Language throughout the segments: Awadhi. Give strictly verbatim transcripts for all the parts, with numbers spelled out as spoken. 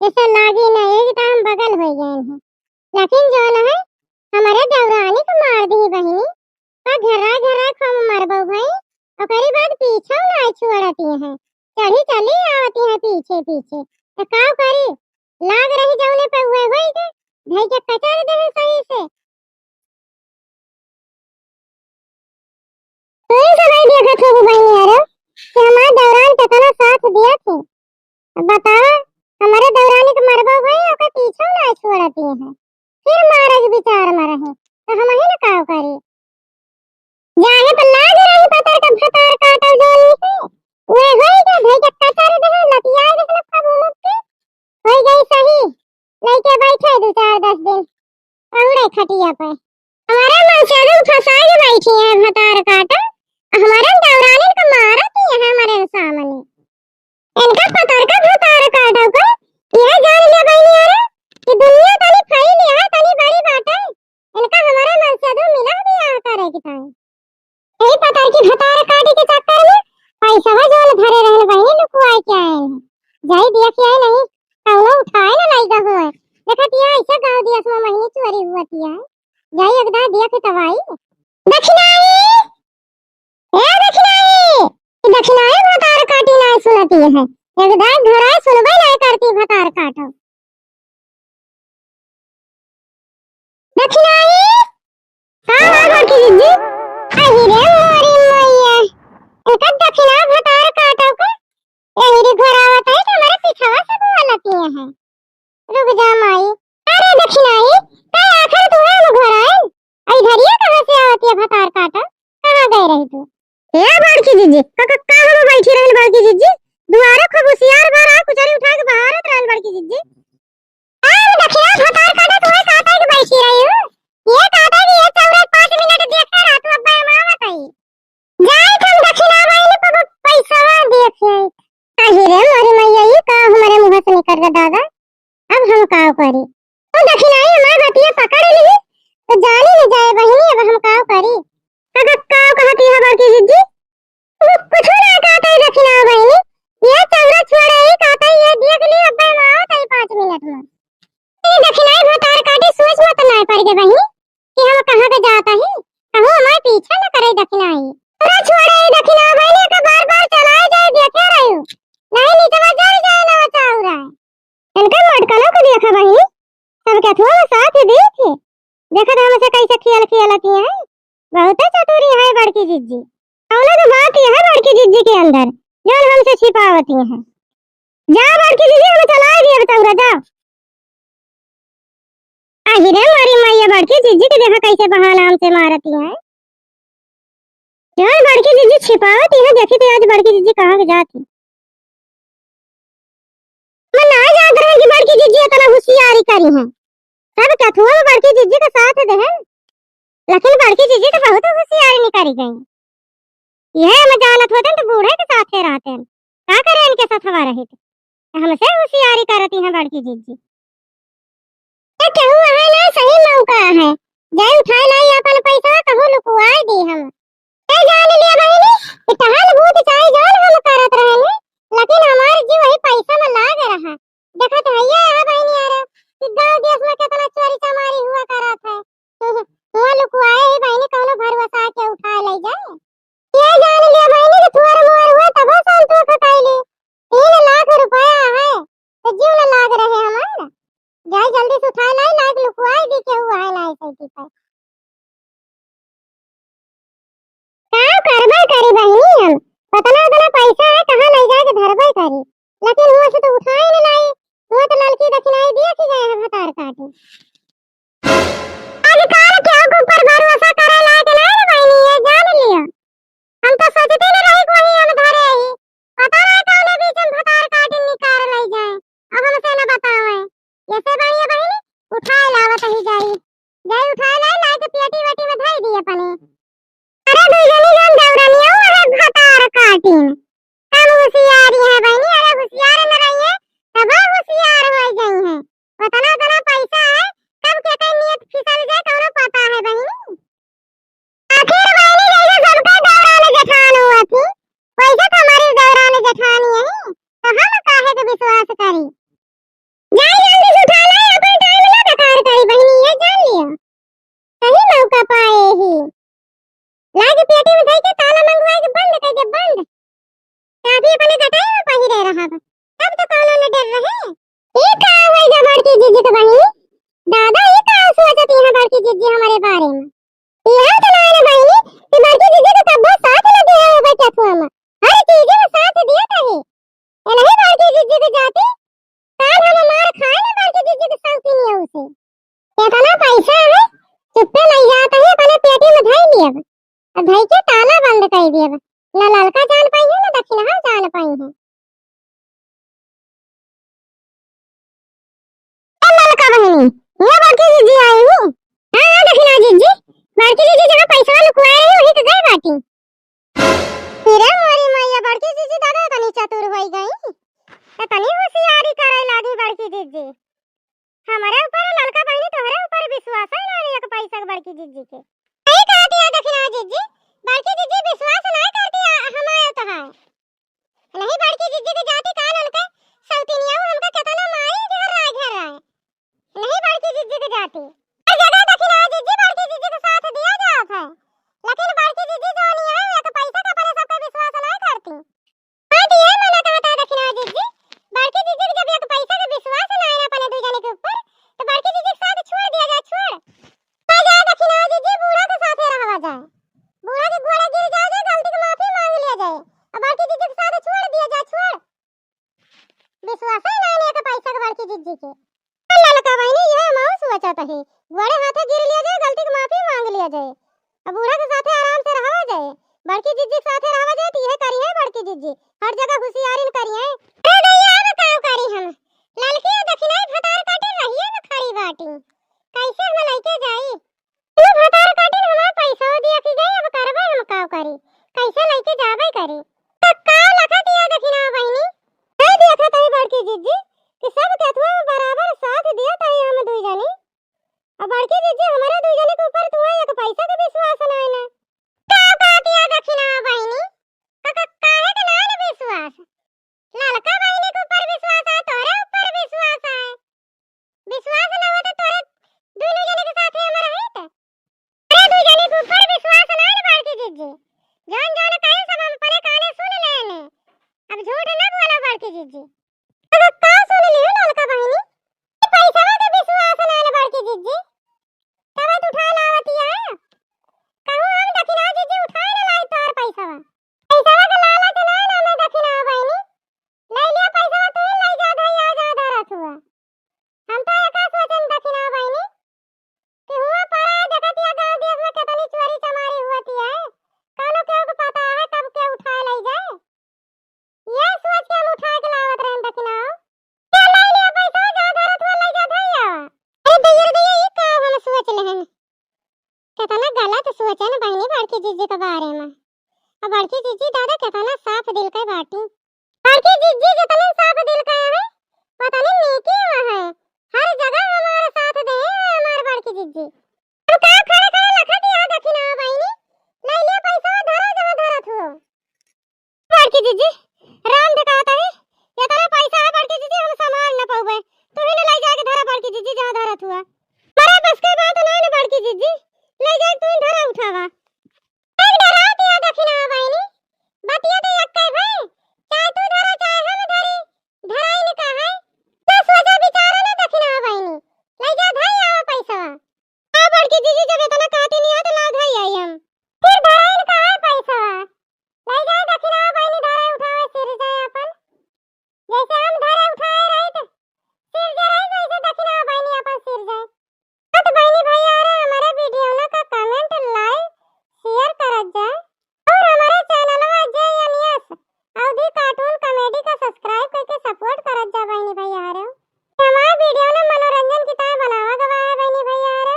ऐसा लागी ना, एकदम बगल होइ गए हैं। लेकिन जौन है, हमरे देवरानी के मार दी बहिनी, का घर्रा घर्रा खूब मरबो भाई, ओकरी बाद पीछे ना छोड़ती है, चढ़ी चली आवती है पीछे पीछे। तो का करी, लाग रही जौने पे हुए होई के, धई के कचर दे सही से। तू ही सब देखत हो बहिनी यारो कि हमार देवरान कितना साथ दिया थे। अब बतावा, हमरे देवरानी के मरबो भाई, ओकर पीछे ना छोड़ती है, फिर मारे के विचार में रहे, तो हम ही ना काव करी। जाहे पर लाज रही पतर का भतार काटल जोली से। उहे होई के धई के कचर दे, लतिया दे, सब मुक्ति होई गई सही। लइके बैठे दो चार दस दिन, औरे खटिया पे। हमारे मनसेधू फंसा के बैठी है भतार काटा, हमारे देवरानी का मारत ही है हमारे सामने। इनका पतर का भतार काटा को, यह जान ले बहिनी अरे, कि दुनिया तनी फैली है, तनी बड़ी बाटे। इनका हमारे मनसेधू मिला बियाह करे के ताई। यही पतर की भतार काटे के चक्कर में पैसवा जोन धरे रहन बहिनी लुकुआए के आए हैं। जाई दिया कि आए नहीं, कौनो उठाए ना लाइगा हुए। देखत यहाँ ऐसे गाँव दिया समा महीने चोरी हुआ दिया है। जाई एक दाई दिया के तबाई। दक्षिणाई, ए दक्षिणाई, ई दक्षिणाई भतार काटी ना सुनती है। एक दाई घर आए सुनबे नहीं करती भतार काटो। दक्षिणाई, हाँ, हाँ, बड़की जिज्जी। अहि रे मोरी मैया, एकर दक्षिणा भतार काटो के, यही रे घर आवत है तो हमारे पिछवा से बोलती है। रुक जा माई, अरे दक्षिणाई, का आखिर तू हम घर आए? आई घरिया कहाँ से आवती है भतार काटो? कहाँ गए रही तू? ए बड़की जिज्जी, का, का, का हम बैठी रहन बड़की जिज्जी? दुआरे खूब होशियार भर आ कुचरी उठा के बहारत रहन बड़की जिज्जी। हम दक्षिणा भतार काटा तुम्हें कहता है कि बैठी रही हूँ। ये कहता है कि ये चौरा पाँच मिनट देखते रह तू, अब मैं माँ बताई। जाए तुम दक्षिणा भाई ने पब पैसा देखे। अहि रे मोरी मैया, ये का हमारे मुँह से निकल गया दादा, अब हम का करी? तो दक्षिणाई हमार बतिया पकड़ ली, तो जानी न जाए बहिनी, अब हम का करी? का, का, का कहती है बड़की जिज्जी? कुछ ना कहता है दक्षिणा बहिनी, ये चौरा छोड़े ही कहता है, ये देख ली, अब मैं आवत है पाँच मिनट में। ये दक्षिणाई भतार काटी सोच मत ना पड़ गए बहिनी कि हम कहाँ के जाता ही, कहूँ हमारे पीछा न करे दक्षिणाई। चौरा छोड़े ही दक्षिणा बहिनी का बार बार चलाए जाए देखे रहे हो, नहीं नीचे में जल जाए ना चौरा। इनका मटकनों को देखा बहिनी, सब कथुआ में साथ ही दी थी। देखत हमसे कैसे खेल खेलती हैं। बहुते चतुरी है बड़की जिज्जी। कौनो तो बात ही है बड़की जिज्जी के अंदर, जौन हमसे छिपावती हैं। जा बड़की जिज्जी, हम चला दिए बतौरा, जा। आही रे मोरी मैया, बड़की जिज्जी के देखा कैसे बहाना हमसे मारती हैं। जौन बड़की जिज्जी छिपावती हैं, देखी तो आज बड़की जिज्जी कहाँ के जाती। मैं ना जात रहे कि बड़की जिज्जी इतना होशियारी करी हैं। सब कथुआ में बड़की जिज्जी के साथ देहन, लेकिन बड़की जिज्जी तो बहुत होशियारी निकरी गई। यह हम जानत होते तो बूढ़े के साथे रहते हैं। का करे इनके साथ हमारा रहित? हमसे होशियारी करती हैं बड़की जिज्जी। ए, केहू है ना, सही मौका है, जाए उठाए लाई अपन पैसा, कहूँ लुकुआए दी हम। ए, जान लिया बहिनी, कि टहल बूझ चाहे जौन हम करत रहन, लेकिन हमार जीव वही पैसा में लाग रहा। देखत है ये है बहिनी यार, कि गाँव देश में कितना चोरी चमारी हुआ करत है। हुआ लुकुआए ही बहिनी, कौनो भरोसा के उठाए ले जाए। ये जान लिया बहिनी कि थुअर मुअर हुआ तबो संतोष हटाई ले। तीन लाख रुपया है, तो जीव न लाग रहे हमार। जाए जल्दी से उठाए लाई, लाग लुकुआए दी केहू है ना ऐसे की पे। का करबे करी बहिनी हम? उतना उतना पैसा है, कहाँ ले जाके धरबे करी? लेकिन हुआ से तो उठाए न लाई, हुआ तो ललकी दक्षिणाई दिया कि गए हैं भतार काटे। आजकल केहू के ऊपर भरोसा करे लायक नहीं रे बहिनी, ये जान लियो। हम तो सोचते न रही कि वही हम धरे ही। पता नहीं कौने बीच में भतार काटे निकाल ले जाए। अब हमसे न बतावे। ऐसे बढ़िया बहिनी, उठाए लावत ही जाई। जाई उठाए लाई, लाई के पेटी वेटी में धई दी अपने। अरे दुई जनी जन देवरनिया, अरे भतार काटिन। कम होशियारी है बहिनी, अरे होशियार न रहिए, तब होशियार हो गई है। उतना उतना पैसा है, धई के ताला मंगवाए के बंद कइ दे, बंद। चाबी अपने गटाई में पहिरे रहब, तब तो कौनो न डर रहे। ई का होइ गा बड़की जिज्जी के बहिनी? दादा, ई का सोचत हैं बड़की जिज्जी हमरे बारे में? इहाँ तो ना रे बहिनी, कि बड़की जिज्जी के कब्बो साथ न दिहे हो बैठे हुआ में। हर चीज में साथ दिया कही। ए नहीं बड़की जिज्जी के जाती, काल हम मार खाए ना बड़की जिज्जी के सौतीनिया से। इतना पैसा है, चुप्पे लइ जात है, अपने पेटी में धइ लियब। अब धइ के ताला बंद कइ दियब। ना ललका जान पाई है, ना दखिनहा जान पाई है। ए ललका बहिनी, ये बड़की जिज्जी आई हूँ। हाँ, हाँ, दखिनहा जिज्जी, बड़की जिज्जी जहाँ पैसा लुकवाए रही, वही तो गए बाटी। अरे मोरी मैया, बड़की जिज्जी दादा इतनी चतुर होइ गई, इतनी होशियारी करे लागी बड़की जिज्जी। हमरे ऊपर ललका बहिनी, तोहरे ऊपर विश्वास है ना एक पैसा के बड़की जिज्जी के। सही कहत है दखिनहा जिज्जी, बड़की जिज्जी विश्वास ना करती हमारे तो है। नहीं बड़की जिज्जी के जाती काल उनके सौतीनिया हमका केतना मारी घर राय घर राय। नहीं बड़की जिज्जी के जाती। हर जगह दखिनहा जिज्जी बड़की जिज्जी के साथ दिया जात है, लेकिन बड़की जिज्जी जो नहीं है, एक पैसा का अपने सबके विश्वास ना करती। हाँ, तो ये मना कहत है दखिनहा जिज्जी, बड़की जिज्जी के जब एक पैसा के विश्वास ना है अपने दुइ जने के ऊपर, तो बड़की जिज्जी के साथ छोड़ दिया जाए, छोड़। आ जाए दखिनहा जिज्जी, बूढ़ा के साथे रहवा जाए। बूढ़ा के गोड़े गिर जाए, जाए, गलती के माफी मांग लिया जाए। अब बड़की जिज्जी के साथ छोड़ दिया जाए, छोड़। विश्वास है ना एक पैसा के बड़की जिज्जी के। ललका बहिनी, यह हम सोचत है, गोड़े हाथे गिर लिया जाए, गलती के माफी मांग लिया जाए। अब बूढ़ा के साथे आराम से रहा जाए, बड़की जिज्जी के साथे रहा जाए, तो यह करी है बड़की जिज्जी, हर जगह होशियारी न करी है। अरे दैया, अब का करी हम? ललकी दखिनहा भतार काटे रहिए में खड़ी बाटी, कैसे हम लइके जाई? तू भतार काटे हमार पैसा दिया कि गई, अब करबे हम का करी, कैसे लइके जाबे करी? तो का लखा दिया दखिनहा बहिनी? है देखत है बड़की जिज्जी कि सब केथुआ में बराबर साथ दिया ताई हम दुइ जनी। अब बड़की जिज्जी, हमारे दुइ जने के ऊपर तुम्हें एक पैसा के विश्वास ना है ना। का कहतिया दखिनहा बहिनी? का, का, काहे के ना है विश्वास? ललका बहिनी के ऊपर विश्वास है, तोरे ऊपर विश्वास है। विश्वास ना हो तो तोरे दुनू जने के साथे हम रहित। अरे दुइ जने के ऊपर विश्वास ना है बड़की जिज्जी। जौन जौन कहे सब हम अपने काने सुन लेने। अब झूठ ना बोला बड़की जिज्जी। अब का सुन लियो ललका बहिनी? पैसवा के विश्वास ना है बड़की जिज्जी। तब तो उठा लावतिया। कहूँ हम दखिनहा जिज्जी उठाए ना लाई तोर पैसवा। पैसवा के लालच ना है ना मैं दखिनहा बहिनी। ले लिया पैसवा तू ही ले जा धई आ जा धरत हुआ। हम तो एका सोचन दखिनहा बहिनी कि हुआ परा देखतिया गाँव देश में कितनी चोरी चमारी हुअती है। कानो केहू के पता है कब के उठाए ले जाए। ये सोच के हम उठाए के लावत रहन दखिनहा। ये ले लिया पैसा, जा धरत हुआ ले जा धई आवा। अरे दैया रे दैया, ई का हम सोच लेहन? केतना गलत सोचन बहिनी बड़की जिज्जी के बारे में। अब बड़की जिज्जी दादा केतना साफ दिल के बाटी। बड़की जिज्जी जितनी साफ दिल के है, पता नहीं नीकी हुआ है। हर जगह हमारे साथ दे है हमार बड़की जिज्जी। हम का खड़े खड़े लखत यहाँ दखिनहा बहिनी, ले लिया पैसा धरा जहाँ धरत हुआ। बड़की जिज्जी, राम देखाता है, इतना पैसा है बड़की जिज्जी, हम संभाल न पउबे। तू ही न ले जाके धरा बड़की जिज्जी, जहाँ धरत हुआ। मरे बस के बात ना न बड़की जिज्जी, ले जाके तू ही धरा उठावा। एक डरा दिया दखिनहा बहिनी, बतिया तो एक कहे भाई, चाहे तू धरा चाहे हम धरी, धराई न का है। तो सोचा विचारा ना दखिनहा बहिनी, ले जा धई आवा पैसा। हाँ बड़की जिज्जी, जब इतना कहती नहीं है तो ला धई आई हम। फिर धराइन का है पैसा? ले जाए दखिनहा बहिनी धरे उठावे सिर जाए अपन। जैसे हम धरे उठाए रही तो सिर जे रही वैसे दखिनहा बहिनी अपन सिर जाए। तो बहिनी भैया अरे हमारे वीडियो ना का comment, like, share करत जाए और हमारे channel में जे एन एस अवधी cartoon comedy का subscribe करके support करत जा बहिनी भैया अरे। हमारे वीडियो में मनोरंजन की तरह बनावा गवा है बहिनी भैया रे।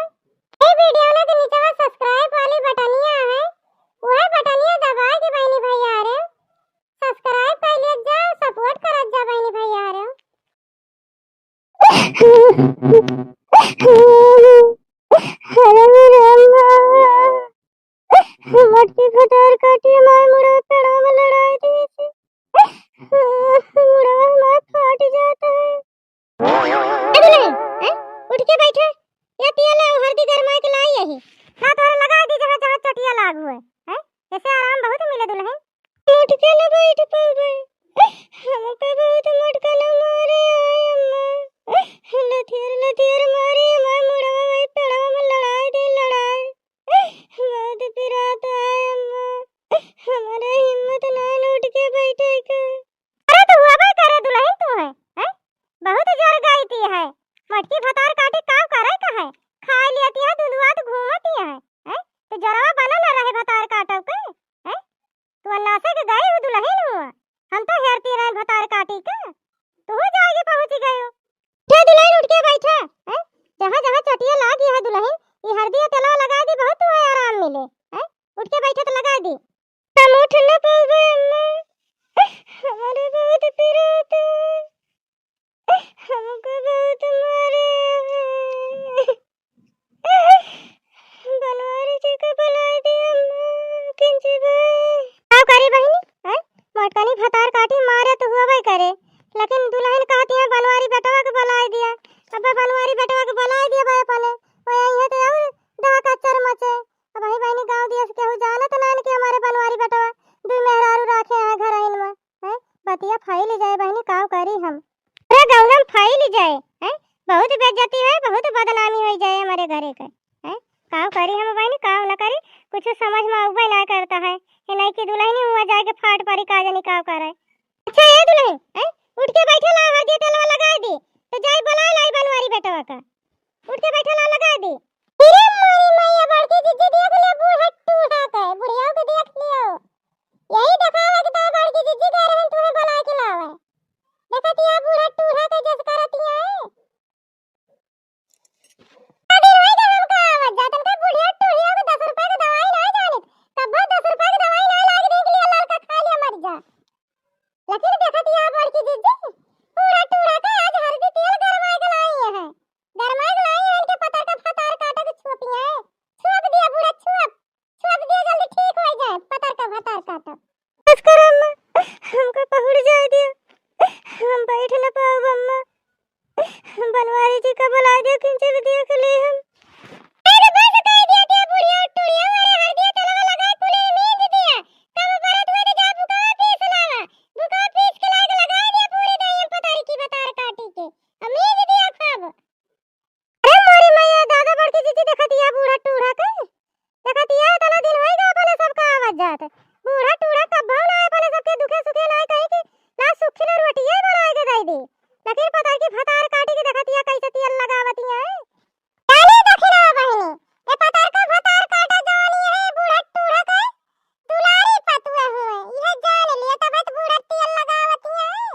ये वीडियो ना के नीचे में subscribe वाली बटनिया है, वह बटनिया दबा के बहिनी भैया रे subscribe कर लिया जा, support करत जा बहिनी भैया रे। अरे मेरे अम्मा, मटकी भतार काटी मार मुड़ा पेड़वा में लड़ाई दी थी। मुड़वा हमार फाट जाता है। अरे दुल्हन, हैं? उठ के बैठे। या पिया ले, हरदी गरमाए के लाई यही। हाँ, थोड़ा लगा दी जहाँ जहाँ चोटिया लाग हुए, हैं? जैसे के न बैठ पउबे। हमका बहुत मोटकनवा मारे है अम्मा। लथियर लथियर मारे, हमार मुड़वा वही पेड़वा में लड़ाई दे, लड़ाई। बहुत पिरात है अम्मा। हमारे हिम्मत नाहीं उठ के बैठे के। अरे तो हुआ भाई करे दुलहिन तू है, हैं? बहुत जोर गाई ती है। मटकी भतार काटी काम करे का है? खाए लियती है, दुधुआत घूमती है, हैं? तो जोरवा बना न रहे भतार काटव के, हैं? तू अन्नासे के गए हो दुलहिन हुआ, हम तो हेरती रहन भतार काटी के, तू हो जाएगी पहुँच गए हो। उठे दुलहिन, उठ के बैठे, हैं? जहाँ जहाँ चोटिया लागी है दुलहिन, ये हरदी तेलवा लगा दी, बहुत तू है आराम मिले, हैं? उठ के बैठे तो लगा दी। हम उठ न पावे अम्मा, हमारे बहुत पिरात है। हमको बहुत मारे हैं। बनवारी जी का बुलाए दे अम्मा, किंची भाई। का करी बहिनी, हैं? मोटकनी भतार काटी मारे तो हुआ भाई करे, लेकिन दुलहिन कहती है बनवारी बेटवा के बुलाए दिया। अब बनवारी बेटवा के बुलाए दिया भाई अपने, वो यही है तो और दहा कच्चर मचे। अब भाई बहिनी गाँव दिया से केहू जानत नान कि हमारे बनवारी बेटवा दुई मेहरारू राखे हैं घर आइन में। हैं? बतिया फैल जाए बहिनी, काव करी हम? अरे गौनम फैल जाए, हैं? बहुत बेइज्जती है, बहुत बदनामी हो जाए हमारे घरे के, हैं? काव करी हम बहिनी, काव न करी, कुछ समझ में आउबे ना करता है। ये नहीं कि दुलहिनी हुआ जाए के फाट परी का जानी काव करे। अच्छा ए दुलहिन, हैं? उठ के बैठे ला, हरदी तेलवा लगा दी, तो जाई बुला लाई बनवारी बेटवा का। उठ के बैठे ला, लगा दी। अरे मोरी मैया, बड़की जिज्जी देख लियो, बूढ़ा टूढ़ा के, बुढ़िया के देख लियो। यही देखावे के तो बड़की जिज्जी कह रहे हैं, तुम्हें बुला के लावे। देखत या बूढ़ा टूढ़ा के जस करत या है। अरे भाई, जब हमका आवत जात, हमका बुढ़िया टूढ़िया के दस रुपया के दवाई ना जानित, तब वो दस रुपया के दवाई ना लाग दे के लिए लड़का खा लिया, मर जा। लेकिन देखत या बड़की जिज्जी, बूढ़ा टूढ़ा के आज हरदी तेल गरमाए के लाई है। गरमाए के लाई है, इनके पतर का भतार काटे के छोपिया है। छोप दिया बूढ़ा, छोप। छोप दिया, जल्दी ठीक हो जाए, पतर का भतार काटे। बस करो अम्मा, हमका पहुड़ जाए दिया, हम बैठ न पाउब अम्मा। बनवारी जी का बुला दिया, किंचे भी देख ले हम। अरे बस कह दिया, दिया बुढ़िया टुड़िया वाले हरदिया तेलवा लगाए कुली मीज दिया। कब बरत हुए तो जा बुका पीस लावा। बुका पीस के लाग लगा दिया पूरी दही पतारी की बतार काटी के। अमीज दिया खूब। अरे मोरी मैया, दादा बड़की जिज्जी देखत या बूढ़ा टूढ़ा के। देखत या इतना दिन होई गए अपने सबका आवत जात। बूढ़ा टूढ़ा कब्बो ना अपने सबके दुखे सुखे ना कही कि ना सुखी ना रोटिये बनाए के दे दी। लेकिन पता कि भतार काटी के देखत या कैसे तेल लगावत या है। जाने दखिना बहिनी, ये पतार का भतार काटा जवानी है, बूढ़ा टूढ़ा के दुलारी पतुआ हुए, यह जान लिया तब तो बूढ़ा तेल लगावत या है।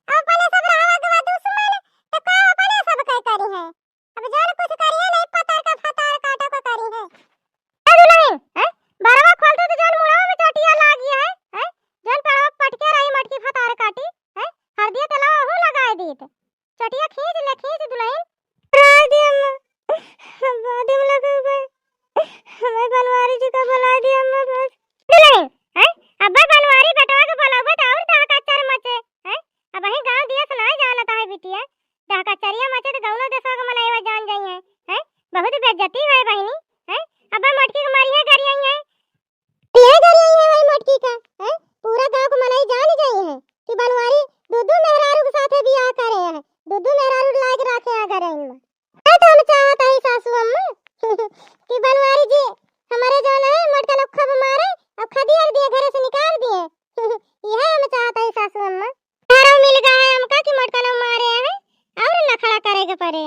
अब अपने सब रहवा गवा दुश्मन, तो का अपने सब के करी है? अब जौन कुछ करिए नहीं, पतर का फतार काटो का करी है। ए दुलहिन, हैं? बरवा खोलते तो जौन मुड़वा में चोटिया लागी है, हैं? जौन पड़वा पटके रही मटकी फतार काटी, हैं? हरदिया तेलवा हूँ लगाए दीत। चोटिया खींच ले, खींच दुलहिन। राय दे अम्मा, बाद में लगेबे। हमें बनवारी जी का बुला दे अम्मा बस। दुलहिन, हैं? अब्बे बनवारी बेटवा के बुलावे तो और दहा कच्चर मचे, हैं? अबहीं गाँव दिया से नाहीं जानत है बिटिया। दहा कच्चरिया मचे तो गौनो देशवा के मनइवा जान जाई है, हैं? बहुत बेइज्जती है बहिनी, हैं? अब्बे मटकी के मारी है गरियाई है। ये गरियाई है वही मटकी का, हैं? पूरा गाँव के मनई जान जाई है कि बनवारी दू दू मेहरारू के साथे बियाह करे है, दू दू मेहरारू लायक राखे है घर में। अरे तो हम चाहत हई सासू अम्मा कि बनवारी जी हमारे जौन है मोटका लोग खूब मारे, अब खदिया दिए, घरे से निकाल दिए। यह हम चाहत हई सासू अम्मा। तारो मिल गया है हमका कि मोटका लोग मारे हैं और नखड़ा करे के पड़े।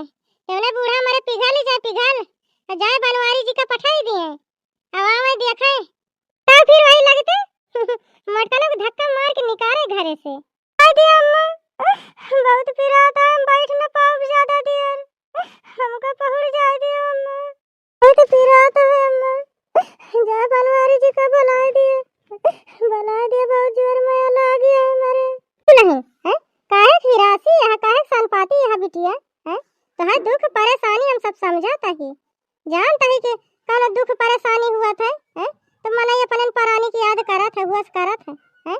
जौने बूढ़ा हमारे पिघल ही जाए, पिघल, और जाए बनवारी जी का पठाई दिए। अब आवे देखे, तब फिर वही लगते मोटका लोग धक्का मार के निकाले घरे से। हाय दे अम्मा, बहुत पिरात है, हम बैठ न पाउब ज्यादा देर, हमका पहुड़ जाए दे अम्मा। बहुत पिरात है अम्मा, जा बनवारी जी का बुलाए दिए, बुलाए दिए, बहुत जोर माया लाग गया है हमारे। नहीं, हैं? काहे खिरासी यहाँ, काहे सनपाती यहाँ बिटिया, हैं? तोहार दुख परेशानी हम सब समझत ही, जानत ही कि कौनो दुख परेशानी हुआ था, हैं? तो मनई अपनन परानी की याद करत है, हुआ से करत है, हैं?